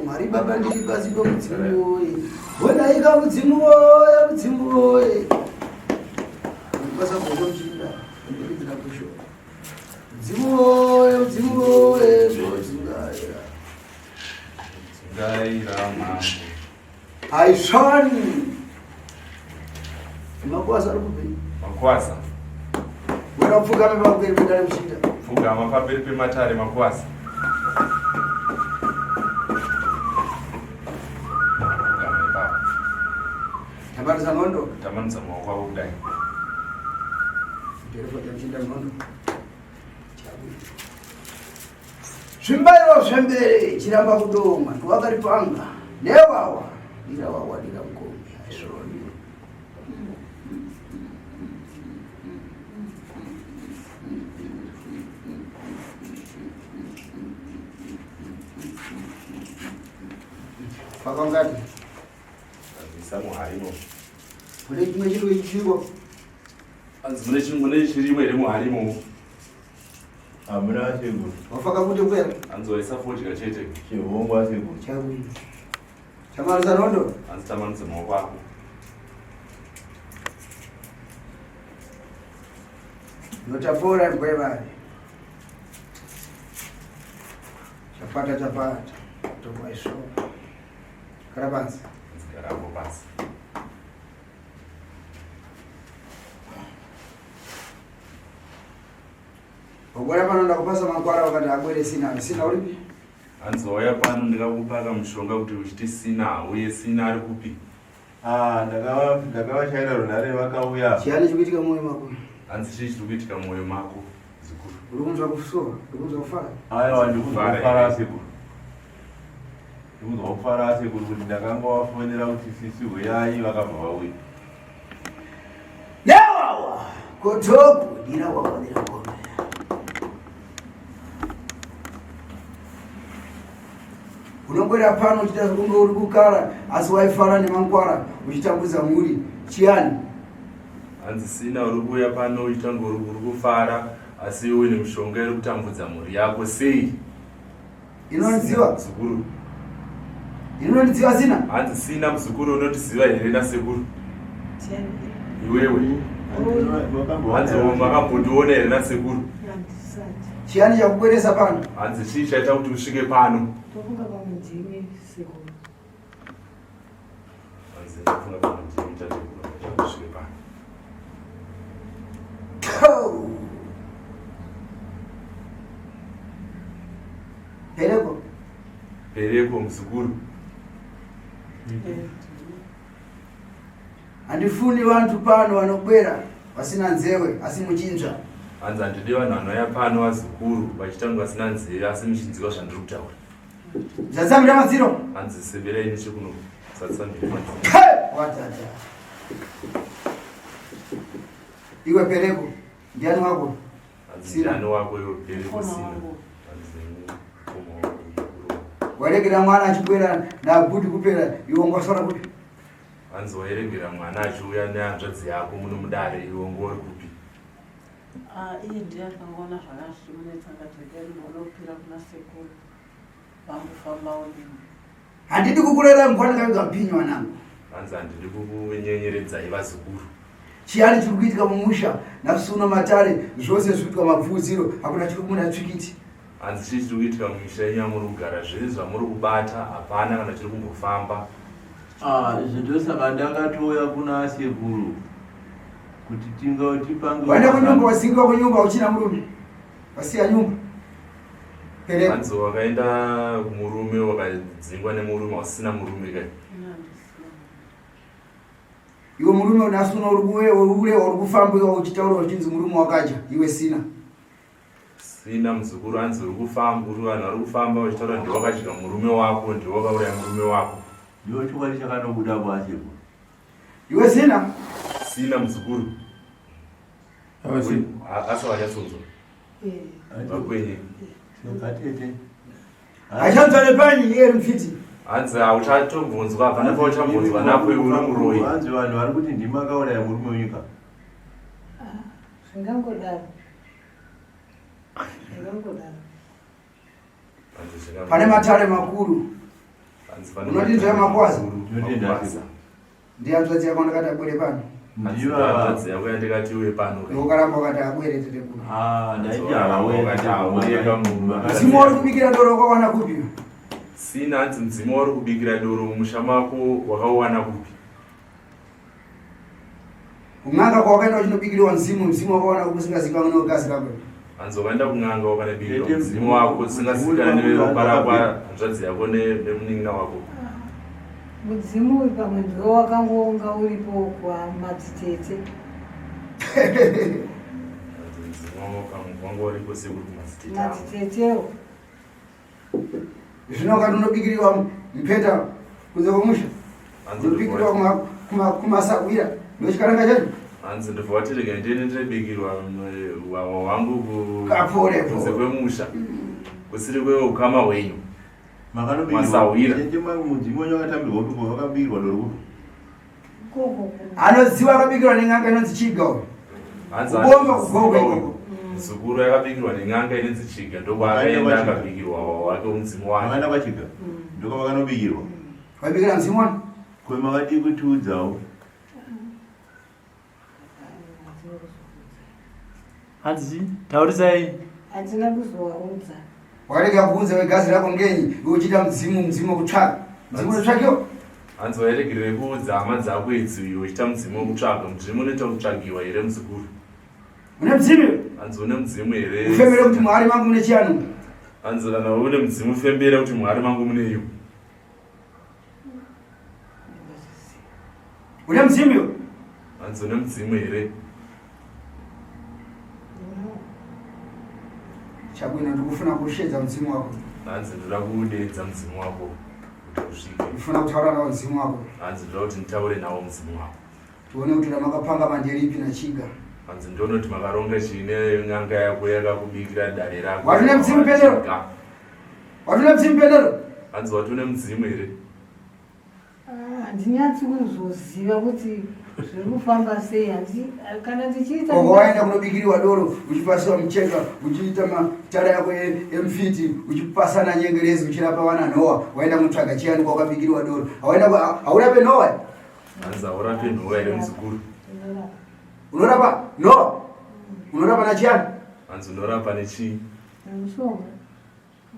Mwari baba ndiri pasi pemudzimu woye. Honaika mudzimu woye, mudzimu woye. Basa kuko mchinda, ndiridzira kusho. Mudzimu woye, mudzimu woye, zvodzingaira. Dzingaira mambo. Haisvani. Makwasa ari kupi? Makwasa. Wena pfugama pamberi pedare muchinda. Pfugama pamberi pematare makwasa. Pfugama ipapo. Tambanudza nondo. Tambanudza maoko ako kudai. Ndiri muchinda nondo. Zvimbairo zvembere chiramba kudoma ndiwakaripanga newawa dira wawa dira mukombe aisvoni Pakangati Isa muharimo. Mune chimwe chiro ichiko. Anzi mune chimwe mune chirimo here muharimo? Hamuna sekuru. Wafaka kuti kwera. Anzi waisa fodya chete. Chihongwa sekuru. Chakuti. Chamarisa nondo. Anzi tamanudza maoko ako. Notapora mbwevari. Chapata chapata. Tokwa isvo. Gara pasi. Gara pasi. Wabwera pano ndakupasa mankwara wakati abwere sina sina uripi? Hanzi wauya pano ndikakupa kamushonga kuti uchiti sina uye sina ari kupi? Ah, ndakava ndakavashaira runhare vakauya. Chiyani chikuitika mwoyo mako? Hanzi chii chiri kuitika mwoyo mako zukuru? Uri kunzwa kusuwa? Uri kunzwa kufara? Aiwa ndikunzwa kufara sekuru. Ndikunzwa kufara sekuru kuti ndakanga wafonera kuti sisi huyai vakabva vauya. Newawa kotoku dira wawa dira ngome. Unongwera pano uchiita kunge uri kukara asi waifara nemankwara uchitambudza mhuri chiyani? Hanzi sina uri kuuya pano uchiita kunge uri kufara asi iwe uine mishonga iri kutambudza mhuri yako sei? Inondiziva? Muzukuru. Inondiziva sina? Hanzi sina muzukuru unotiziva here nasekuru? Iwewe. Hanzi makambondiona here nasekuru? Chiyani chakubweresa pano? Hanzi chii chaita kuti usvike pano? Tofunga pamwe ndimi sekuru. Hanzi ndafunga pamwe ndimi tateguru usvike pano. Pereko. Pereko muzukuru. Handifuni vantu pano vanobwera vasina nzewe asi muchinzva. Hanzi handidi vanhu vanouya pano vazukuru vachiita kunge vasina nzeve asi muchinzwa zvandiri kutaura. Zvatsamira madziro. Hanzi seberai nechekuno. Zatsamira madziro. Watata. Iwe Pereko, ndiani wako? Ndiani wako iwe Pereko sina. Waregera mwana achibwera nabhudhi kupera iwe ungosara kupi? Hanzi wairegera mwana achiuya nehanzvadzi yako muno mudare iwe ungori kupi? Ah, iye ndiye akangoona zvakazvimunetsa akati regai ndinonopira kuna sekuru vambofambawo neni. Handidi kukurera mbwa ndakaviga mpinyu wanangu. Hanzi handidi kukunyenyeredzai vazukuru. Chiyani chiri kuitika mumusha nhasi uno matare zvose zviri kuitwa mapfuudziro hakuna chiri kumuna tsvikiti. Hanzi chii chiri kuitika mumisha yenyu yamuri kugara zvese zvamuri kubata hapana kana chiri kumbofamba. Ah, izvo ndosaka ndakatouya kuna sekuru kuti tinga tipange. Waenda kunyumba wazingiwa kunyumba uchina murume wasiya nyumba. Hanzi wakaenda kumurume wakadzingwa nemurume wasina murume kai. Iwe murume unasuna uri kuwe uri uri kufamba iwe uchitaura uchinzi murume wakaja iwe sina. Sina muzukuru hanzi uri kufamba uri vanhu vari kufamba vachitaura ndiwe wakadya murume wako ndiwe wakauraya murume wako. Ndiwe chokwadi chakanobuda kwasekuru. Iwe sina. Sina muzukuru. Asi wanyatsonzwa. Vakwenye. Vatete. Achanzwa nepanyi iye mfiti. Hanzi hauchatobvunzwa hapana pauchabvunzwa napo iwe uri muroyi. Hanzi vanhu vari kuti ndimi makauraya murume wenyika. Ah, zvingangodaro. Zvingangodaro. Pane matare makuru. Unotindira makwazi? Ndinotenda. Ndihanzvadzi yako ndakati abwere pano. Hanzvadzi yako yandikati uye pano. Ukaramba ukati abwere tete kuno. Ah, ndaiti hauye. Mudzimu wauri kubikira doro wakawana kupi? Sina hanzi mudzimu wauri kubikira doro mumusha mako wakauwana kupi? Kun'anga kwawakaenda uchinobikiriwa mudzimu, mudzimu wakawana kupi usingazikanwi negazi rako? Hanzi wakaenda kun'anga wakanobikirwa mudzimu wako usingazikanwi neropa rako hanzvadzi yako nemunin'ina wako. Mudzimu uyu pamwe ndiwo wakangoonga uripo kwamadzitete. Hanzi mudzimu wanga uripo sekuri kumadzitete avo. Madzitetewo. Zvino wakati unobikiriwa mupeta kunze kwemusha, unobikiriwa kumasahwira ndochikaranga chacho. Hanzi ndobva wati rega ndiende ndinobikirwa hwahwa hwangu kunze kwemusha kusiri kweukama hwenyu. Masahwira. Mudzimu wenyu wakatambirwa kupi wakabikirwa doro kupi? Anoziva akabikirwa nen'anga inonzi Chiga uyu. Kubonga kugogo ikoko. Muzukuru yakabikirwa nen'anga inonzi Chiga ndokwaakaenda akabikirwa wake mudzimu wake. Vakaenda kwaChiga ndokwavakanobikirwa. Vaibikira mudzimu wani? Ko makadii kutiudzawo? Hanzi taurisai. Handina kuzovaudza. Wakarega kuudza vegazi rako ngenyi iwe uchiita mudzimu mudzimu wekutsvaka mudzimu unotsvakiwa. Hanzi wairegererei kuudza hama dzako idzi iwe uchiita mudzimu wekutsvaga mudzimu unoita kutsvagiwa here muzukuru? Une mudzimu iwe? Hanzi une mudzimu here? Ufembere kuti muhari mangu mune chiyani? Hanzi kana une mudzimu fembera kuti muhari mangu mune iwe. Une mudzimu iwe? Hanzi une mudzimu here? Chabwino ndikufuna kushedza mudzimu wako. Hanzi ndoda kudeedza mudzimu wako kuti usvike. Ndifuna kutaura nawo mudzimu wako. Hanzi ndoda kuti nditaure nawo mudzimu wako. Tione kuti ramakapanga manderipi naChiga. Hanzi ndione kuti makaronga chii nen'anga yako yakakubikira dare rako. Wati une mudzimu Pedro? Wati une mudzimu Pedro? Hanzi wati une mudzimu here? Ah, handinyatsi kuzoziva kuti zviri kufamba sei handi kana ndichiita Oko waenda kunobikiriwa doro uchipasiwa mucheka uchiita matara yako emfiti uchipasana nyengerezi uchirapa vana nhowa waenda kunotsvaga chiyani kwawakabikiriwa doro hawaenda haurape nhowa Hanzi haurape nhowa here muzukuru? Unorapa nhowa? Unorapa nachiyani? Hanzi unorapa nechii? Nemushonga.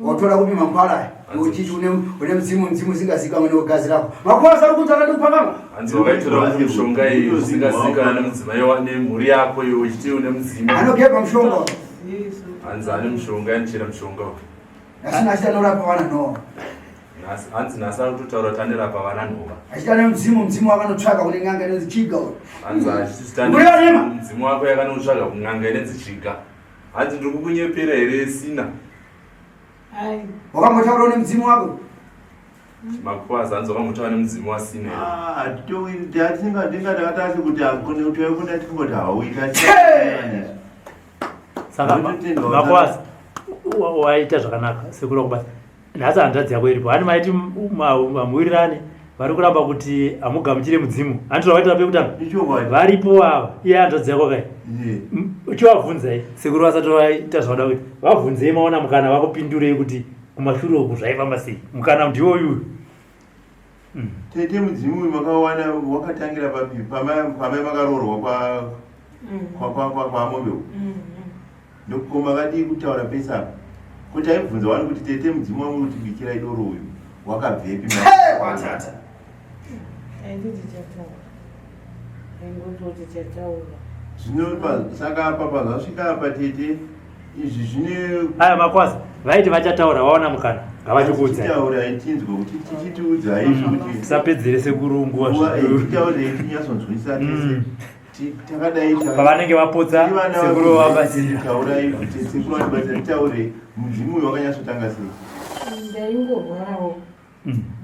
Watora kupi makwara aya? Uchiti une une mudzimu mudzimu usingazikamwe negazi rako. Makwara ari kunzi akandikupangama. Hanzi wakaitora kupi mishonga iyi usingazikamwe nemudzimai nemhuri yako iwe uchiti une mudzimu. Anogeba mushonga. Hanzi ane mushonga anochera mushonga uyu. Asina achiti anorapa vana nhowa. Hanzi nhasi ari kutotaura kuti anorapa vana nhova. Achiti ane mudzimu mudzimu wakanotsvaka kune n'anga inonzi Chiga uyu. Hanzi achiti mudzimu wako yakanotsvaga kun'anga inonzi Chiga. Hanzi ndiri kukunyepera here Sina? Wakambotaura une mudzimu wako? Makuwazi hanzi wakambotaura nemudzimu waSina here? Ah, ndinga ndakatasi kuti akone kuti waikunda tingoti hauita. Saka Makuwazi waita zvakanaka sekuru wakubasa. Nhasi hanzvadzi yako iripo. Hani maiti hamuwirirane vari kuramba kuti hamugamuchire mudzimu. Hanti zvavaita pekutanga? Varipo ava. Iye hanzvadzi yako kai. Uchivabvunzai sekuru vasati vaita zvavada kuita. Vabvunzei maona mukana vakupindurei kuti kumashure uku zvaifamba sei. Mukana ndiwo uyu. Tete mudzimu uyu makawana wakatangira papi? Pamai makaroorwa kwa kwa kwa kwa kwa mombe uku. Ndokukoma vakadii kutaura pese apa? Ko taibvunza wani kuti tete mudzimu wamuri kutibikira idoro uyu wakabvepi? Watata. Handiti chataura. Haingototi chataura. Zvino saka apa pazvasvika apa tete izvi zvine Aya makwazi vaiti vachataura vaona mukana ngavachikuudzai. Taurai tinzwe kuti tichitiudzai kuti Tisapedzere sekuru nguva zvikuru. Titaurei tinyatsonzwisa tese. Takadai Pavanenge vapotsa sekuru vabatsira. Taurai kuti sekuru vatibatsira titaure mudzimu uyu wakanyatsotanga sei. Ndaingorwarawo.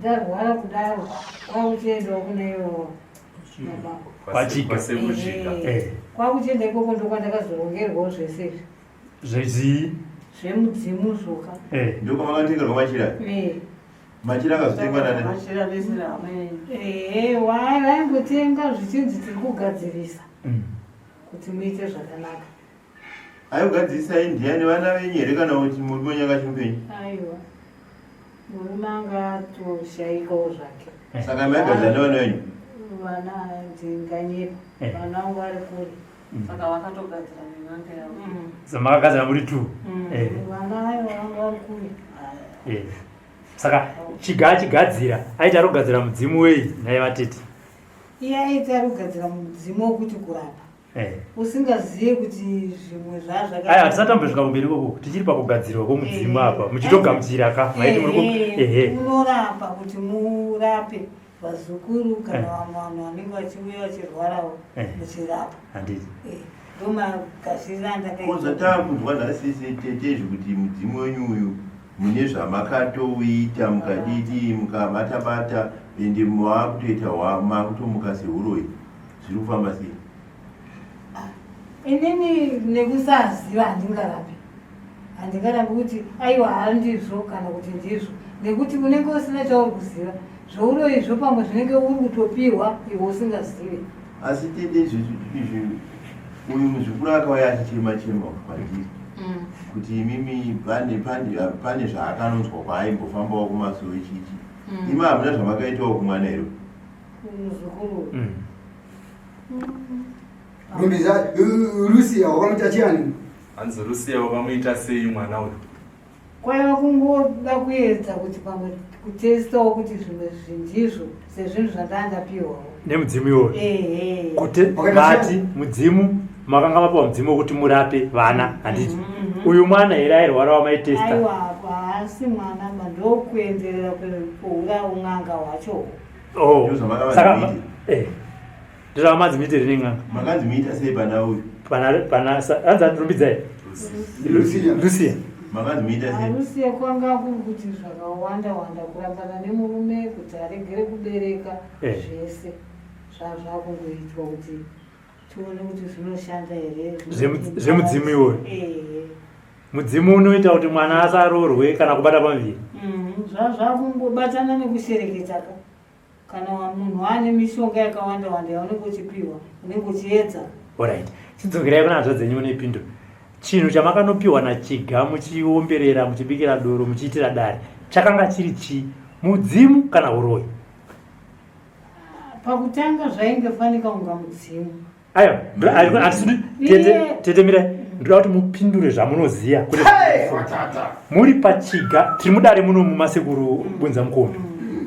Ndarwara kudaro kwakuchiendawo kuna ivo baba. Kwachiga. Kwasekuchiga. Kwakuchienda ikoko ndokwandakazorongerwawo zvese izvi. Zvezvii? Zvemudzimu zvoka. Ndokwamakatengerwa machira? Machira akazotengwa nani? Machira nesirama yenyu. Ehe, vaimbotenga zvichinzi tiri kugadzirisa kuti muite zvakanaka. Aikugadzirisai ndiani vana venyu here kana kuti murume wenyu akachimupenyu? Aiwa. Murume anga atoshaikawo zvake. Eh. Saka maigadzira nevana venyu? Vana ndinganyepa. Eh. Vana vangu vari kure. Saka vakatogadzira nen'anga yavo. So makagadzira muri two. Eh. Vana ayo vanga vari kure. Eh. Saka chiga achigadzira aiti ari kugadzira mudzimu wei nhai vatete? Iye aiti ari kugadzira mudzimu wekuti kurapa. Eh. Usingazive kuti zvimwe zvazvaka. Aya hatisati tambosvika kumberi ikoko tichiri pakugadzirwa kwomudzimu Eh. apa muchitogamuchira ka maiti muri ku ehe. Unorapa kuti murape vazukuru kana Eh. vamwe vanhu vanenge vachiuya vachirwarawo Eh. muchirapa. Handiti. Eh, Ndomagashirira Ko andakaita. zvataakunzwa nhasi tete izvi kuti mudzimu wenyu uyu mune zvamakatouita mukadidi mukabatabata ende maakutoita maakutomuka sehuroyi zviri kufamba sei? Inini nekusaziva handingarapi. Handingarambi kuti aiwa handizvo kana kuti ndizvo nekuti unenge usina chauri kuziva. Zvouroyizvo pamwe zvinenge uri kutopiwa iwe usingazive. Asi tete izvi izvi uyu muzukuru akauya achichema chema kwandiri kuti imimi pane pane pane zvaakanonzwa kwaaimbofambawo kumasowe chichi. Imi hamuna zvamakaitawo kumwana here? Muzukuru. Rumbidza Lucia wakamuita chiani? Hanzi Lucia wakamuita sei mwana uyu? Kwaiva kungoda kuedza kuti pamwe kutestawo kuti zvimwe zvindizvo sezvinhu zvandanga ndapiwawo. Nemudzimu iwoyo. Ehe. Kuti mati mudzimu makanga mapiwa mudzimu wekuti murape vana handiti? Uyu mwana here airwara wamaitesta? Aiwa haasi mwana ba ndokuenderera kweura un'anga hwacho. Oh. Ndozvamakava Saka muite. eh. Ndozvamamanzi muite rine n'anga. Makanzi muita sei pana uyu? Pana pana hanzi andirumbidzai. Lucia. Lucia. Makanzi muita sei? Arusiya kwanga kuri kuti zvakawanda wanda kurambana nemurume kuti aregere kubereka Eh. zvese zvazvakungoitwa kuti tione kuti zvinoshanda here Zvemudzimu iwoyo. Ehe. Mudzimu unoita kuti mwana asaroorwe kana kubata pamuviri. Zvazvakungobatana nekushereketa ka. Kana munhu ane mishonga yakawanda wanda yaunenge uchipiwa unenge uchiedza. Alright. Chidzokerai kuna hanzvadzi dzenyu munepinduro. Chinhu chamakanopiwa naChiga muchiomberera, muchibikira doro, muchiitira dare, chakanga chiri chii? Mudzimu kana huroyi? Pakutanga zvainge fanika kunga mudzimu. Aiwa, tete tete mirai. Ndoda kuti mupindure zvamunoziva kuti muri pachiga tiri mudare muno mumasekuru bunza mukombe.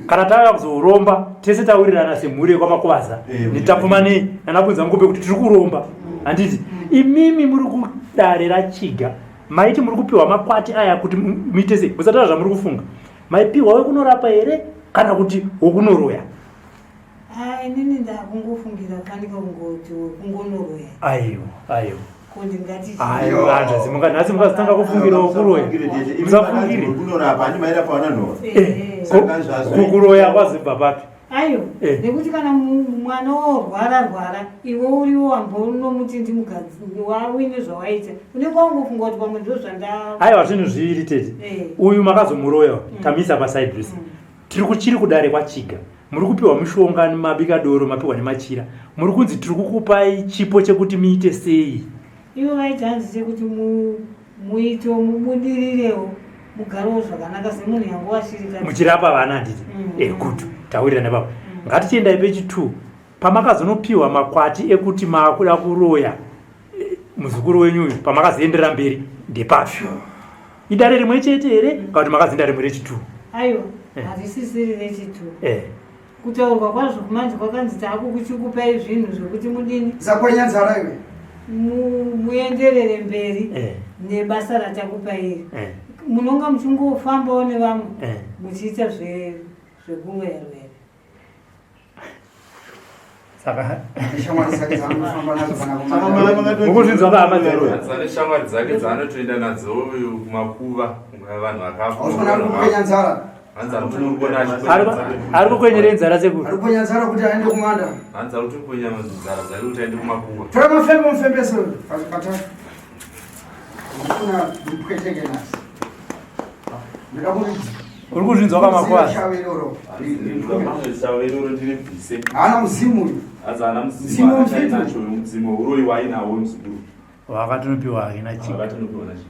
Kana tauya kuzoromba tese tawirirana semhuri yekwaMakuvaza Eh, netapfumanei nana bunza mukombe kuti tiri kuromba. Handiti imimi muri kudare rachiga maiti muri kupiwa makwati aya kuti muite sei? Musataura zvamuri kufunga. Maipiwa wekunorapa here kana kuti wokunoroya? Ah, inini ndakungofungira fanika kungoti wekungonoroya. Aiwa, aiwa. Ko ndingati Aiwa, hanzvadzi muka nhasi mukazotanga kufungira wokuroya. Musafungire. Kunorapa handi mairapa vana nhova. Eh. Saka zvazvo. Kuroya kwazobva papi? Ayo, Eh. nekuti kana mwana worwara rwara iwe uriwo wambonomuti ndimugadzi wauine zvawaita unenge wangofunga kuti pamwe ndo zvanda Aiwa, zvinhu zviviri tete. Eh. Uyu makazomuroya tamisa paside rese. Tiri kuchiri kudare kwaChiga. Muri kupiwa mishonga nemabika doro mapiwa nemachira. Muri kunzi tiri kukupai chipo chekuti muite sei? Ivo vaiti hanzi chekuti muite mubudirirewo mugarewo zvakanaka semunhu yangu washirika. Muchirapa vana handiti? Good. Tawirirana ipapo. Ngatichiendai pechi 2. Pamakazonopiwa makwati ekuti maakuda kuroya muzukuru wenyu uyu pamakazoenderera mberi ndepapi? Idare rimwe chete here kana kuti makazoenda rimwe rechi 2? Aiwa, Eh. harisisiri rechi 2. Eh. Kutaurwa kwazvo kumanje kwakanzi taakukuchikupai zvinhu zvekuti mudini? Zakwenya nzara iwe. Muenderere mberi Eh. nebasa ratakupai iri. Eh. Munonga muchingofambawo nevamwe Eh. muchiita zvekuroya-roya. Saka Shamwari dzake dzaanofamba nadzo kana Saka kumanda. Mukuzvinzwa pahama dzake. Hanzi ane shamwari dzake dzaanotoenda nadzo uyu kumakuva vanhu vakafa. Hausi kuona ari kukwenya nzara. Hanzi ari kutokuona achikwenya nzara. Ari kukwenyera nzara sekuru. Ari kukwenya nzara kuti aende kumanda. Hanzi ari kutokwenya nzara dzake kuti aende kumakuva. Tora mafembe mufembese. Bata. Ndifuna ndipweteke nhasi. Ndoda kuti Uri kuzvinzwa kamakwazi. Shawe iroro. Shawe iroro ndiribvise. Haana muzimu uyu. Hanzi haana muzimu Muzimu mufiti. achainacho mudzimu uroyi wainawo muzukuru. Wakatonopiwa hake naChiga. Wakatonopiwa naChiga.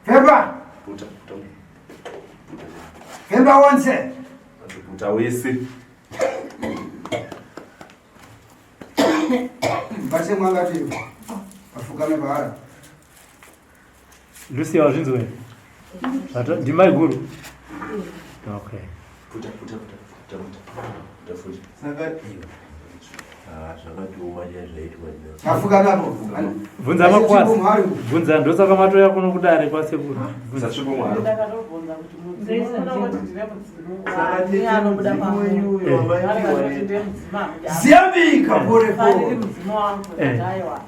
Femba. Puta, puta. Puta. Femba wonse. Kuta wese. Bate mwanga tu. Afukame bahara. Lucy wazvinzwe. Zvato ndimai guru. Okay. Puta puta puta puta puta. Puta futi. Saka ah zvakatooma chaizvaitwa. Afukame apo. Bvunza makwasi. Bvunza ndosaka matoya kuno kudare kwasekuru. Bvunza tsvimbo mwaro. Ndakatobvunza kuti mudzimu unoda kuti ndine mudzimu Saka wani tete anobuda mudzimu pamunhu. wenyu uyo Vanenge wamaipiwa vachiti ndiye mudzimu anobuda. Ziyambika pore Fariri pore. mudzimu wangu Eh. ndati aiwa.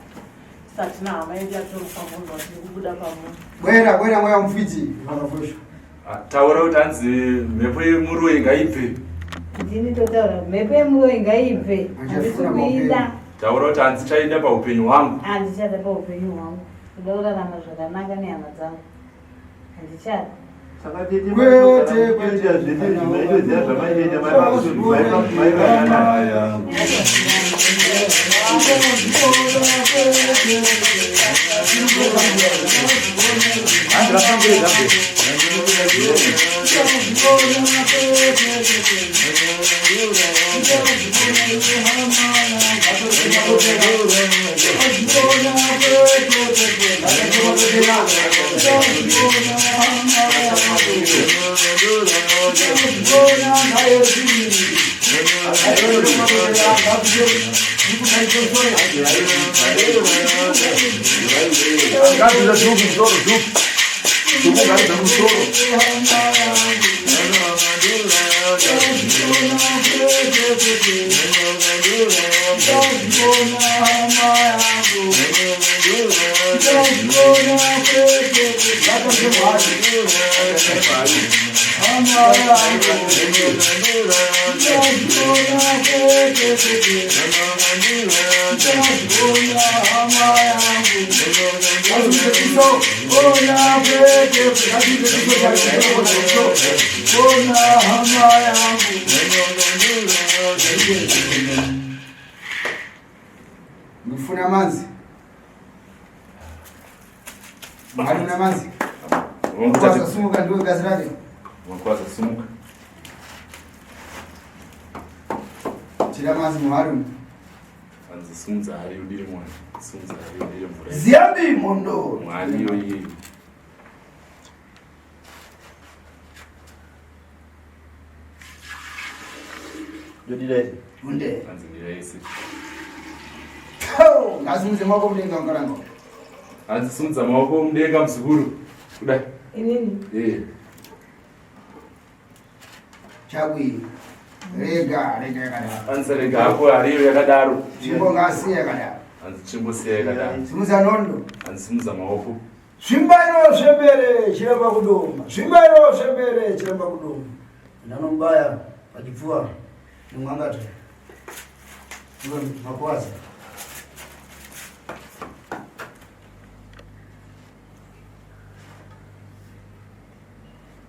Satina hama yedu yatoruka munhu watiri kubuda pamunhu. Bwera bwera mweya mufidzi pakafosha. Ah, taura kuti hanzi mhepo yemuroyi ngaibve. Ndini totaura mhepo yemuroyi ngaibve. Handisi kuida. Taura kuti hanzi chaida paupenyu hwangu. Handichada paupenyu hwangu. Kuda kurarama zvakanaka nehama dzangu. Handichada. Saka tete Kwete, kwete zvese izvi maitoziva zvamaitoita Hanzi vafambire zambia. Ngabvisa dhuku musoro dhuku. Dhuku ngabvisa musoro. Ndikufuna amanzi. Mwari una amanzi. Kwaza sumuka ndiwe gazi rake. Kwaza sumuka. Tira amanzi muhari. Hanzi simudza hari udire mwana. Simudza hari udire mvura. Ziyambi mondo. Mwari iyo iyeyo. Unde. Hanzi ndira yese. Ngasimudze maoko mudenga mukaranga. Hanzi simudza maoko mudenga muzukuru. Kudai. Inini. Eh. Chakwi. Rega, rega yakadaro. Hanzi rega hako hari iyo yakadaro. Tsvimbo ngasiye yakadaro. Hanzi tsvimbo siya yakadaro. Simudza nondo. Hanzi simudza maoko. Zvimba inosvembere chiramba kudoma. Zvimba inosvembere chiramba kudoma. Ndanomubaya pachipfuwa nemwangata. Makuwaza.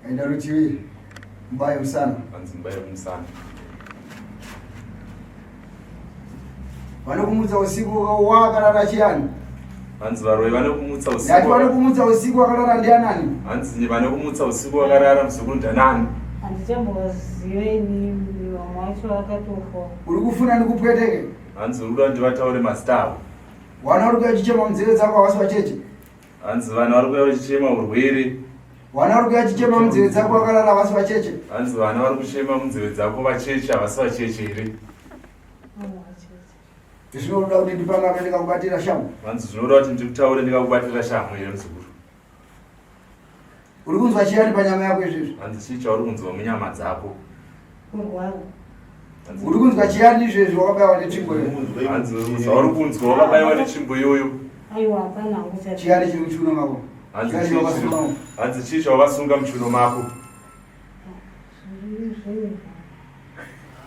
Enda rutivi mubaye musana. Hanzi mubaye musana. Vanokumutsa usiku wakarara chiyani? Hanzi varoyi vanokumutsa usiku. Ndati vanokumutsa usiku wakarara ndianani? Hanzi vanokumutsa usiku wakarara muzukuru ndanani? Handichambovaziva ini vamwe vacho vakatofa. Uri kufuna ndikupweteke? Hanzi uri kuda kuti vataure mazita avo. Vana vari kuuya vachichema munzeve dzako havasi vacheche. Hanzi vana vari kuuya vachichema urwere. Vana vari kuuya vachichema munzeve dzako vakarara havasi vacheche. Hanzi vana vari kuchema munzeve dzako vacheche havasi vacheche here? Zvinoda kuti ndipangame ndikakubatira shamu. Hanzi zvinoda kuti ndikutaure ndikakubatira shamu here muzukuru? Uri kunzwa chiyani panyama yako izvezvi? Hanzi chii chauri kunzwa munyama dzako? Kurwara. Uri kunzwa chiyani izvezvi wakabaiwa netsvimbo iyoyo? Hanzi zvauri kunzwa wakabaiwa netsvimbo iyoyo. Aiwa hapana hangu chati. Chiyani chiri muchiuno mako? Hanzi Chiyani chii chawakasunga chiri- hanzi chii chawakasunga muchiuno mako?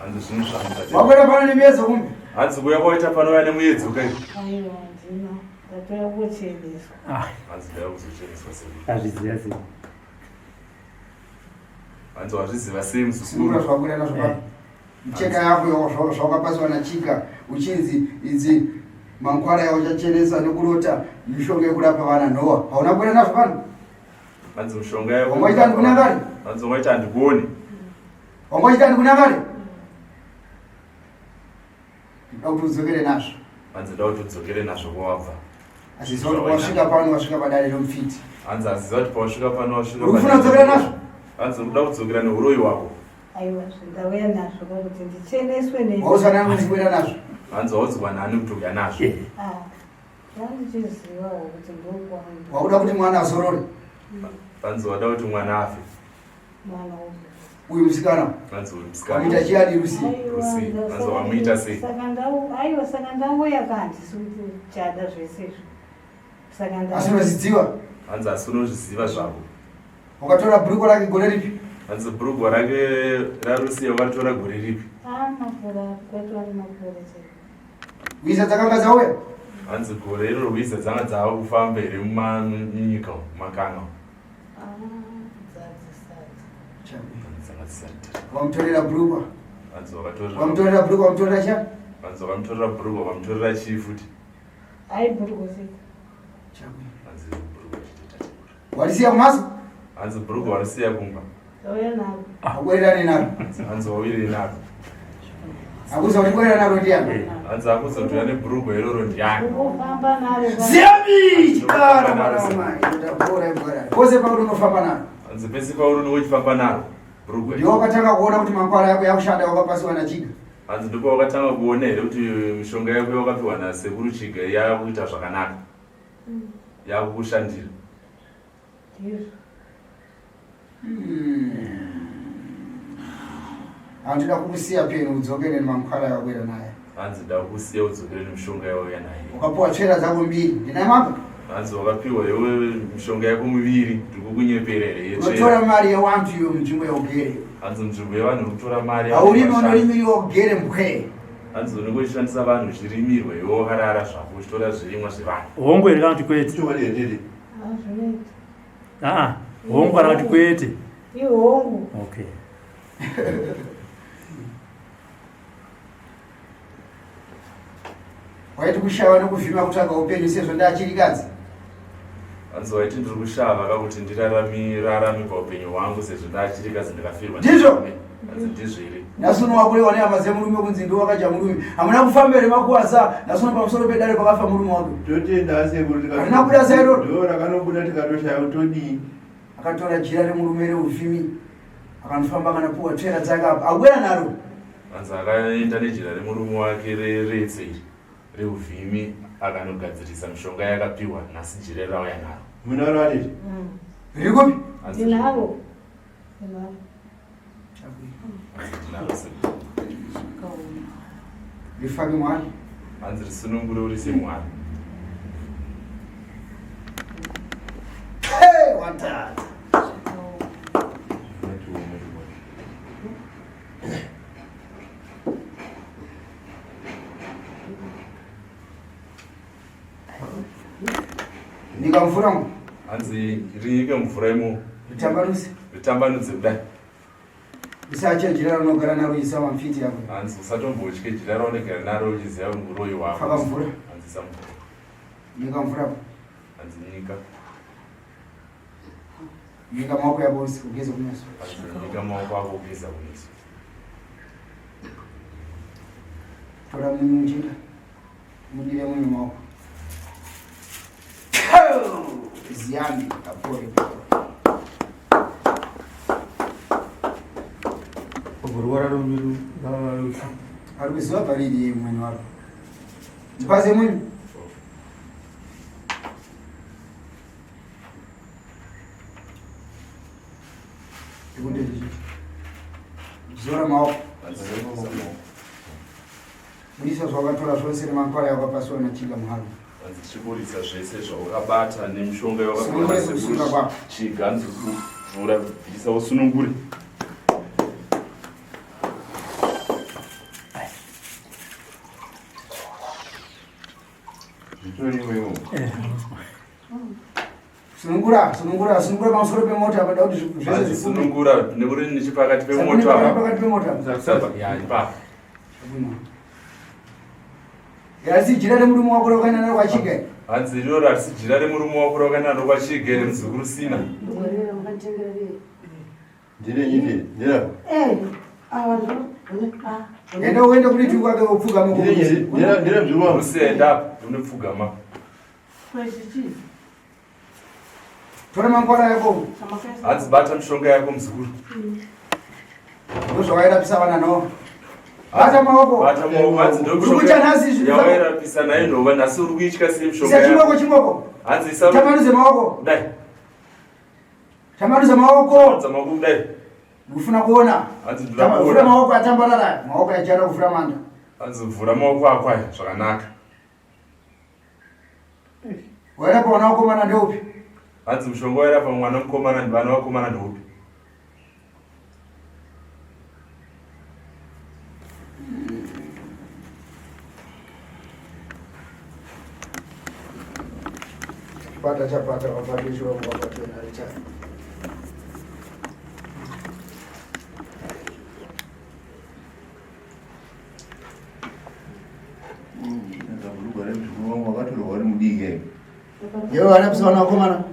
Hanzi zvinhu zvangu tate. Wakwira pano nemiedzo kumbe? Hanzi kuuya kwaita panouya nemuedzo kai. Aiwa handina. Ndatoya kucheneswa. Hanzi ndauya kuzocheneswa sei? Azviziva sei. Hanzi wazviziva sei Simura muzukuru? zvawakwira nazvo pano. Micheka yako zvawakapasiwa nachika uchinzi idzi mangwara yauchachenesa nekurota mishonga yekurapa vana nhowa. Hauna kukwira nazvo pano? Hanzi mushonga yako. Wangaita handikunangari? Hanzi wangaita handikuone. Wanga uchita ndikunangare? Ndoda kuti udzokere nazvo. Hanzi ndoda kuti udzokere nazvo kwawabva. Asi ziva kuti wasvika pano wasvika padare romufiti. Hanzi asi ziva kuti pawasvika pano wasvika. Uri kufuna kudzokera nazvo? Hanzi uri kuda kudzokera neuroyi wako. Aiwa ndauya nazvo kuti ndicheneswe ne. Waudzwa nani kuti kuenda nazvo? Hanzi waudzwa nani kuti uya nazvo? Eh. Ah. Ndandichizivawo kuti ndokwangu. Wakuda kuti mwana azorore? Hanzi wada kuti mwana afe. Mwana uyu musikana. Hanzi uyu musikana. Wamuita chiadi Rusi. Rusi. Hanzi wamuita sei? Saka ndau aiwa saka ndauya ka handisi kuti chada zvese izvo. Saka ndau. Asi unozviziva? Hanzi asi unozviziva zvako. Wakatora bhurukwa rake gore ripi? Hanzi bhurukwa rake raRusi wakatora gore ripi? Ah, makore kwetwa makore chete. Hwiza dzakanga dzauya? Hanzi gore iroro hwiza dzanga dzava kufamba here munyika mumakanga? Ah, Wamutorera bhurukwa? Hanzi wakatorera. Wamutorera bhurukwa wamutorera cha? Hanzi wakamutorera bhurukwa wamutorera chii futi? Ai bhurukwa sei? Hanzi bhurukwa chete tatekura. Warisiya kumasa? Hanzi bhurukwa warisiya kumba. Ndauya naro. Akwererane naro. Hanzi wawirei naro. Akuza kuti kwerera naro ndiani? Hanzi akuza kuti ane bhurugwa iroro ndiani? Unofamba naro. Ziyami chikara mwana wamai. Ndabora ibora. Pose pauri unofamba naro. Hanzi pese pauri unenge uchifamba naro bhurugwa. Ndiwe wakatanga kuona kuti makwara yako yakushanda wakapasiwa naChiga. Hanzi ndipo wakatanga kuona here kuti mishonga yako yawakapiwa nasekuru Chiga yakuita zvakanaka? Yakukushandira. Ndizvo. Handida kukusiya peni udzokere nemankwara yawakwira naye. Hanzi ndakusiya udzokere nemishonga yawauya naye. Ukapiwa tsvera dzako mbiri ndinaye mambo. Hanzi wakapiwa iwe mishonga yako miviri ndikukunyepera here yetsvera. Unotora mari yewantu iwe munzvimbo yaugere. Hanzi munzvimbo yevanhu uri kutora mari. Haurimi unorimiriwa ugere mbwee. Hanzi unenge uchishandisa vanhu uchirimirwa iwe wakarara zvako uchitora zvirimwa zvevanhu. Hongu here kana kuti kwete? Chokwadi here? Hazvinoita. Aa, hongu kana kuti kwete? Ihongu. Okay. Waiti kushava nokuvhima kutsvaga upenyu sezvo ndachirikadzi. Hanzi waiti ndiri kushava kakuti ndirarame paupenyu hwangu sezvo ndachirikadzi ndakafirwa. Ndizvo? Hanzi ndizvo here? Nhasi uno wakurewa nehama dzemurume kunzi ndiwe wakadya murume. Hamuna kufamba here makuwasa? Nhasi uno pamusoro pedare pakafa murume wake. Totenda asekuru tikati. Harina kubuda sairoro. Ndo rakanobuda tikatoshaya kuti todii. Akatora jira remurume reuvhimi akanofamba akanapuwa tsvera dzake apa akwera naro. Hanzi akaenda nejira remurume wake reretse iri reuvhimi akanogadzirisa mishonga yakapiwa nhasi jira rauya naro. Munaro atete? Riri kupi? Hanzi Ndinaro. Ndinaro. Rifake mwari. Hanzi risunungure urise mwari. Hey, watata. Nyika mvura mu. Hanzi rinyike mvura imo. Ritambanudze. Ritambanudze kudai. Usatya jira raunogara naro isa mafiti yako. Hanzi usatombotye jira raunogara naro uchiziva muroyi wako. Faka mvura. Hanzi isa mvura. Nyika mvura. Hanzi nyika. Nyika maoko yako ugeze kumeso. Hanzi nyika maoko ako ugeza kumeso. Tora munyu muchinda. Mudire munyu maoko. Ziyambi kapore. Kurwara rumbiru ravarusi. Ari kuziva pariri mwene waro. Ndipaze munyu. Ndikunde ndichiti. Zora maoko. Budisa zvawakatora zvose nemankwara yakapasiwa naChiga muharo. Hanzi tichiburitsa zvese zvawakabata nemishonga Sunungure sekusunga kwako. Chiga hanzi kuvhura bvisa usunungure. Zvitori imomo. Sunungura, sunungura, sunungura pamusoro pemoto apa da kuti zvese Hanzi zvipfume. sunungura nekuti nechipakati pemoto Sunungura apa. pakati pemoto apa. Ya ipapo. Asi jira remurume wako rakaenda naro kwaChiga. Hanzi iroro harisi jira remurume wako rakaenda naro kwaChiga here muzukuru Sina. Ndine nyite, ndira. Eh. Enda uende kune chungu kwake wopfugama. Ndine mzukuru wangu. Usienda unopfugama. Tora mangwana yako. Hanzi bata mishonga yako muzukuru. Ndozvawairapisa vana no. Bata maoko. Bata maoko hanzi ndo Uri kutya nhasi izvi. Yawairapisa nayo nhova nhasi uri kuitya sei mishonga Isa chimoko chimoko. Hanzi isa. Tambanuze maoko. Kudai. Tambanuze maoko. Tambanuza maoko kudai. Ndikufuna kuona. Hanzi ndinoda kuona. Vhura maoko atambarara. Maoko achada kuvhura manda. Hanzi vhura maoko ako aya zvakanaka. Wairapa mwana wakomana ndeupi? Hanzi mushonga wairapa mwana mukomana vana vakomana ndeupi? Chipata chapata vabate chivangu vabate narichai. Yewe varapisa vana vakomana.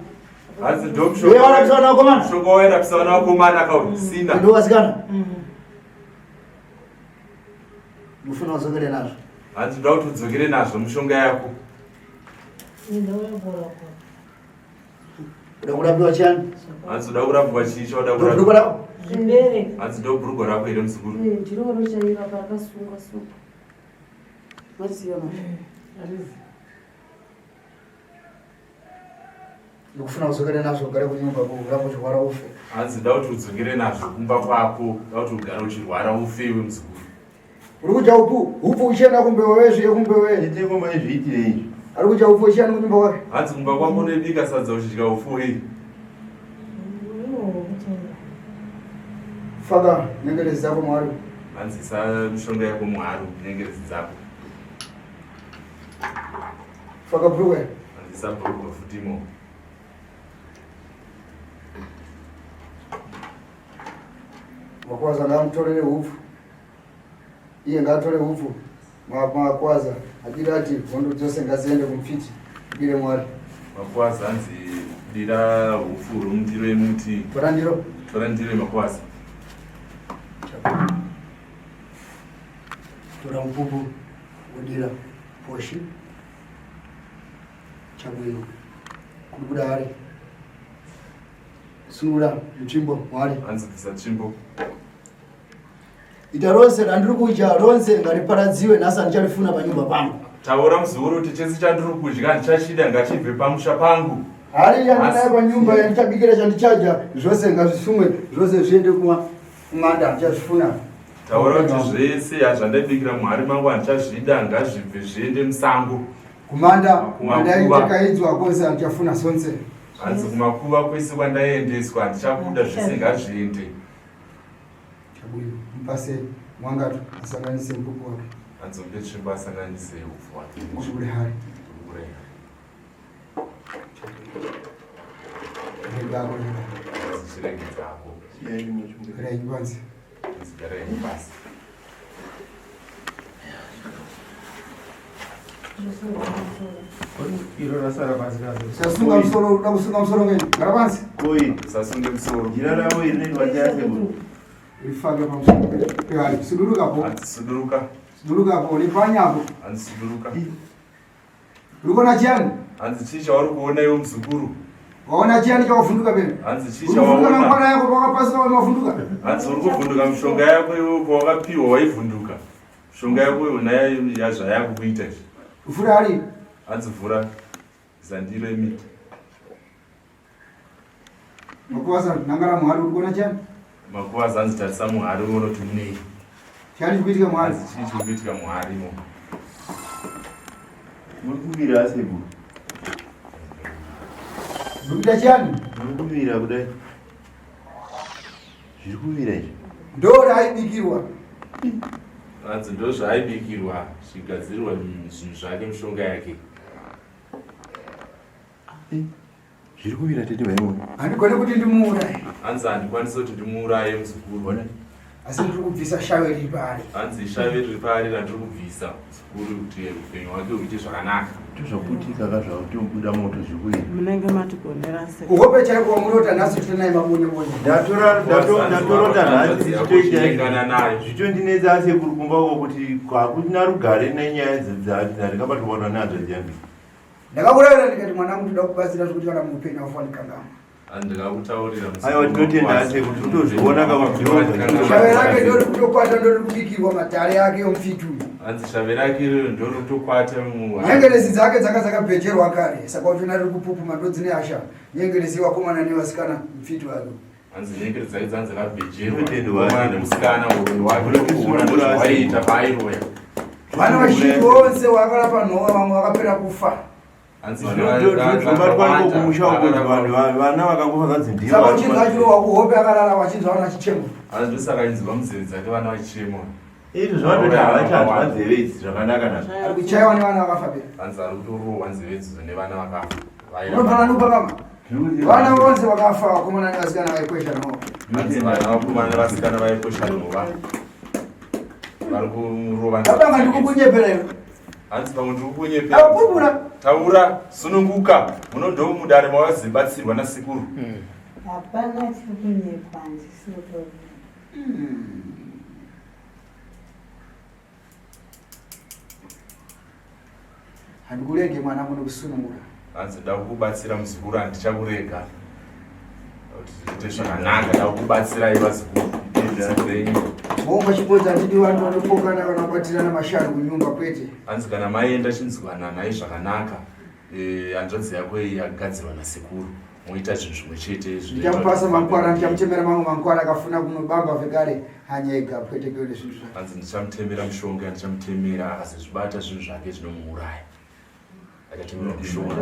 Hanzi ndo Yewe varapisa vana vakomana. Mushonga wairapisa vana vakomana kausina. Ndo vasikana. Ndofuna udzokere nazvo. Hanzi ndoda kuti udzokere nazvo mishonga yako. Uda kurapiwa chiyani? Hanzi uda kurapiwa chii chauda kurapiwa? Hanzi ndo bhurugwa rako here muzukuru? Ndiro rochaira parakasungwa sungwa. Mariziva manje. Ndikufuna udzokere nazvo ugare kunyumba kuramba uchirwara ufe. Hanzi nda kuti udzokere nazvo kumba kwako, nda kuti ugare uchirwara ufe iwe muzukuru. Uri kudya upu upfu uchienda kumbewe zviye kumbewe. Tete ngoma izviitire izvi. Ari kudya upfu uchienda kunyumba kwake. Hanzi kumba kwako unobika sadza uchidya upfu hei. Faka nyengerezi dzako mwari. Hanzi isa mishonga yako mwari nyengerezi dzako. Faka bhurukwe. Hanzi isa bhurukwe futi imo. Makwaza ngaamutorere hupfu. Iye ngaatore hupfu. Makwaza adira ati hondo dzose ngadziende kumupfiti. Dire Mwari. Makwaza hanzi dira hupfu huri mundiro yemuti. Tora ndiro. Tora ndiro yemakwaza. Tora mupupu wodira poshi. Chabwino. Kubuda hari. Sunura mutsvimbo Mwari. Hanzi bvisa tsvimbo. Ita rose randiri kudya ronse ngariparadziwe nhasi handicharifuna panyumba pangu. Taura muzukuru kuti chese chandiri kudya handichachida ngachibve pamusha pangu. Hari yandinayo panyumba yandichabikira chandichadya zvose ngazvisumwe zvose zviende kumanda handichazvifuna. Taura kuti zvese zvandaibikira muhari mangu handichazvida ngazvibve zviende musango. Kumanda kwandaitekaidzwa kwose handichafuna sonse. Hanzi kumakuva kwese kwandaiendeswa handichakuda zvese ngazviende. Chabuyo mupase mwangatu asanganise mupupu wake. Hanzi mupe tsvimbo asanganise upfu hwake. Kubude hari. Kubude. Rega ako rega. Hanzi chiregedza ako. Garai pansi. Hanzi garai pasi. Iro rasara pasi razo. Usasunga musoro, uda kusunga musoro ngei? Gara pansi. Koi. Usasunge musoro. Jira ravo iri rinoitwa chase. Rifake pamusoro. Pehari, suduruka po. Hanzi suduruka. Suduruka po, ripanyapo. Hanzi suduruka. Uri kuona chiyani? Hanzi chii chauri kuona iwe muzukuru? Waona chiyani chawavhunduka pena? Hanzi chii Uri kuvhunduka chawaona? mangwana yako pawakapasira wamavhunduka? Hanzi uri kuvhunduka mishonga yako iwe pawakapiwa waivhunduka. Mishonga yako iwe nayo yazvayakukuita izvi. Vhura hari. Hanzi vhura zandiro yemiti. Makuvaza nangara muhari uri kuona chiyani? Makuvaza hanzi tarisa muhari uone kuti munei. Chiyani chiri kuitika muhari? Hanzi chii chiri kuitika muhari imo? Muri kubira asekuru. Muri kuita chiyani? Muri kubira kudai. Zviri kubira izvi. Ndo raaibikirwa. Hanzi ndo zvaaibikirwa zvigadzirwa zvinhu zvake mishonga yake. Zviri kubira tete vaimwe. Handigone kuti ndimuuraye. Hanzi handikwanisi kuti ndimuuraye muzukuru. Ona. Asi ndiri kubvisa shave riri paari. Hanzi shave riri paari randiri kubvisa zikuru kuti upenyu hwake huite zvakanaka. Tozvaputika ka zvakutobuda moto zvikuita. Munenge matigonera se. Kuhope chaiko wamunota nhasi uchita naye mabonye bonye. Ndatora ndatorota nhasi ndichitoita zvichondinetsa sekuru kumba uko kuti hakuna rugare nenyaya dzandingabatwa nadzo dziyangu. Ndakakurayira ndikati mwanangu ndoda kubatsira zvekuti kana muupenyu haufanhi kangamwa. Ndakakutaurira Aiwa tinotenda ase kuti utozviona Shave rake ndori kutokwata ndori kubikirwa matare ake yomufiti uyu. Hanzi shave rake iroro ndori kutokwata mu Nyengerezi dzake dzanga dzakabhejerwa kare saka uchiona riri kupupuma ndodzine hasha. Nyengerezi yevakomana nevasikana mufiti wake. Hanzi nyengerezi dzake dzanga dzakabhejerwa. Tinotendwa. Mukomana nemusikana uyu wake kuona ndozvawaiita paairoya. Vana vazhinji vose vakarapa nhova vamwe vakapera kufa. Zvinobatwa iko kumusha uko kuti vanhu vana vakangofa zvanzi ndivo Saka uchinzwa achirohwa kuhope akarara vachinzwa vana vachichema. Hanzi ndosaka inzwa munzeve dzake vana vachichema. Izvi zvavatoti havachanzwa nzeve idzi zvakanaka nazvo. Ari kuchaiwa nevana vakafa pera. Hanzi ari kutorohwa nzeve idzodzo nevana vakafa. Unobva nanupa mama. Vana vose vakafa vakomana nevasikana vaikwesha nhova. Hanzi vana vakomana nevasikana vaikwesha nhova. Vari kurova. Baba ndikukunyepera iwe. Hanzi pamwe ndiri kukunyepera. Pupura. Taura, sununguka. Muno ndo mudare mawazibatsirwa nasekuru. Hapana chiri kunyepa handisi kutoona. Handikurege mwanangu nekusunungura. Hanzi nda kukubatsira muzukuru handichakurega. Kuti zviite zvakanaka nda kukubatsirai vazukuru. Dambudziko renyu. Bongo chibodza handidi vanhu vanopokana kana kubatirana mashanu kunyumba kwete. Hanzi kana maenda chinzwananai zvakanaka. Eh, hanzvadzi yako iyi yakagadzirwa nasekuru. Moita zvinhu zvimwe chete zvinoita Ndichamupasa kuti mangwana ndichamutemera mamwe mangwana akafuna kunobamba zvekare hanyega kwete kuone zvinhu zvake. Hanzi ndichamutemera mushonga ndichamutemera akazozvibata zvinhu zvake zvinomuuraya. Achatemerwa mushonga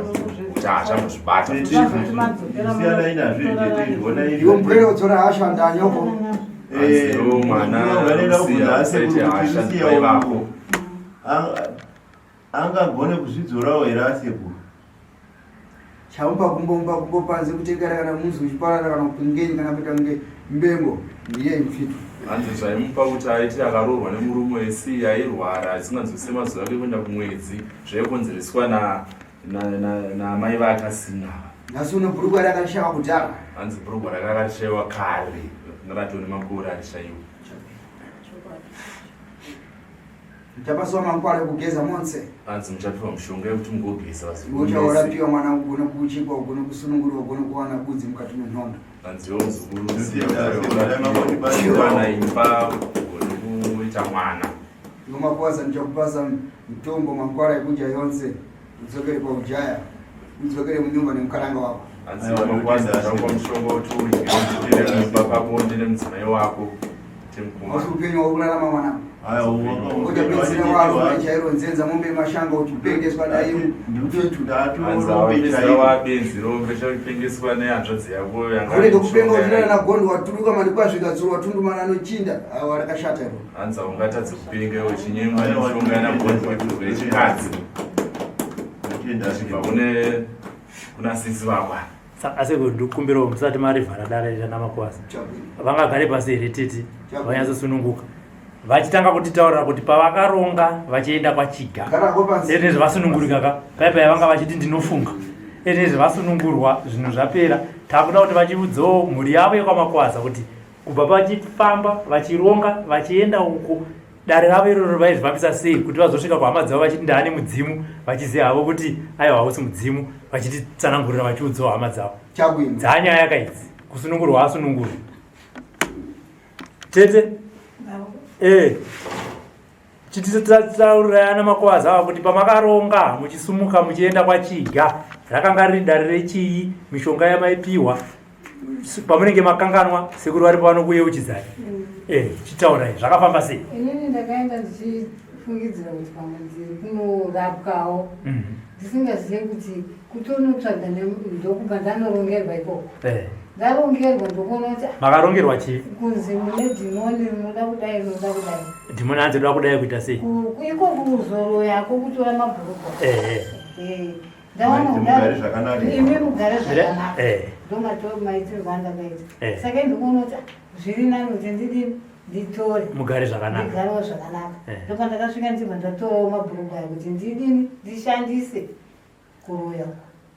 kuti haachambozvibata. Siyanai nazvo izvi tete izvi ona Iwe mupwere udzora hasha ndanyoko. Hanzi iwe mwana Vanoenda kubvunza Lucia, asekuru usaite kuti hasha Lucia ndimai vako. Angagone kuzvidzorawo here asekuru? Chamupa kumbo mupa kumbo panze kutekera kana munzi uchiparara kana kupingeni kana kuita kunge mbengo ndiye mfito. Hanzi zvaimupa kuti aiti akaroorwa nemurume wesi airwara asinganzwisise mazuva ake kuenda kumwedzi zvaikonzereswa naamai vake asina. Nhasi uno bhurugwa rakarishawa kudhara. Hanzi bhurugwa rake akarishayiwa kare ratone makore arishayiwa. Muchapasiwa mangwara ekugeza monse. Hanzi muchapiwa mushonga yekuti mugogeza vazukuru. Iwe uchaurapiwa mwana ugone kuchikwa ugone kusunungurwa ugone kuwana budzi mukati menhondo. Hanzi iwe muzukuru kuwana imba ugone kuita mwana. Iwe makuwaza ndichakupasa mutombo mangwara ekudya yonse udzokere paujaya udzokere munyumba nemukaranga wako. Hanzi iwe makuwaza ndichakupa mushonga kuti udye udzokere mumba pabonde nemudzimai wako. Hausi upenyu hwauri kurarama mwanangu. Uchapedzisira warume chairo nzenza mombe yemashanga uchipengeswa dai Hanzi wabenzi rombe chakupengeswa nehanzvadzi yako yanga urege kupenga uchinana nagondo waturuka mani kwasvika tsuro watundumana anochinda awa rakashata iro Hanzi haungatadzi kupenga uchinyengwa nemishonga yanagondo waturwa yechikadzi. Achibva kune kuna sisi vako. Asi ndikumbirawo musati marivhara dare rana Makwasa. Vangagare pasi here tete vanyatsosununguka vachitanga kutitaurira kuti pavakaronga vachienda kwachiga Garako pansi. ene zvasunungurika ka paipai vanga vachiti ndinofunga ene zvasunungurwa zvinhu zvapera takuda kuti vachiudzawo mhuri yavo yekwaMakwaza kuti kubva vachifamba vachironga vachienda uko dare ravo iroro vaizvifambisa sei kuti vazosvika kuhama dzavo vachiti ndaane mudzimu vachiziva havo kuti aiwa hausi mudzimu vachititsanangurira vachiudzawo hama dzavo Chabwino. Dzanyaya kaidzi kusunungurwa asunungurwa tete eh chititaurirai ana Makwaza ava kuti pamakaronga muchisumuka muchienda kwachiga rakanga riri dare rechii mishonga yamaipiwa pamunenge makanganwa sekuru varipo vanokuyeuchidzai eh chitaurai zvakafamba sei Inini ndakaenda ndichifungidzira kuti pamwe ndiri kunorapwawo ndisingazive kuti kutonotsvaga ndokubva ndanorongerwa ikoko. Ndarongerwa ndokuona kuti Makarongerwa chii? Kunzi mune dhimoni rinoda kudai rinoda kudai. Dhimoni hanzi rinoda kudai kuita sei? Ikoko kuzoroyako kutora mabhurukwa. Ndaona mugare zvakanaka. Imi mugare zvakanaka. Eh. Ndomaitirwo andakaita. Eh. Saka ndikuona kuti zviri nani kuti ndidini nditore. Mugare zvakanaka. Ndigarewo zvakanaka. Eh. Ndopandakasvika ndibva ndatorawo mabhurugwa ayo kuti ndidini ndishandise kuroya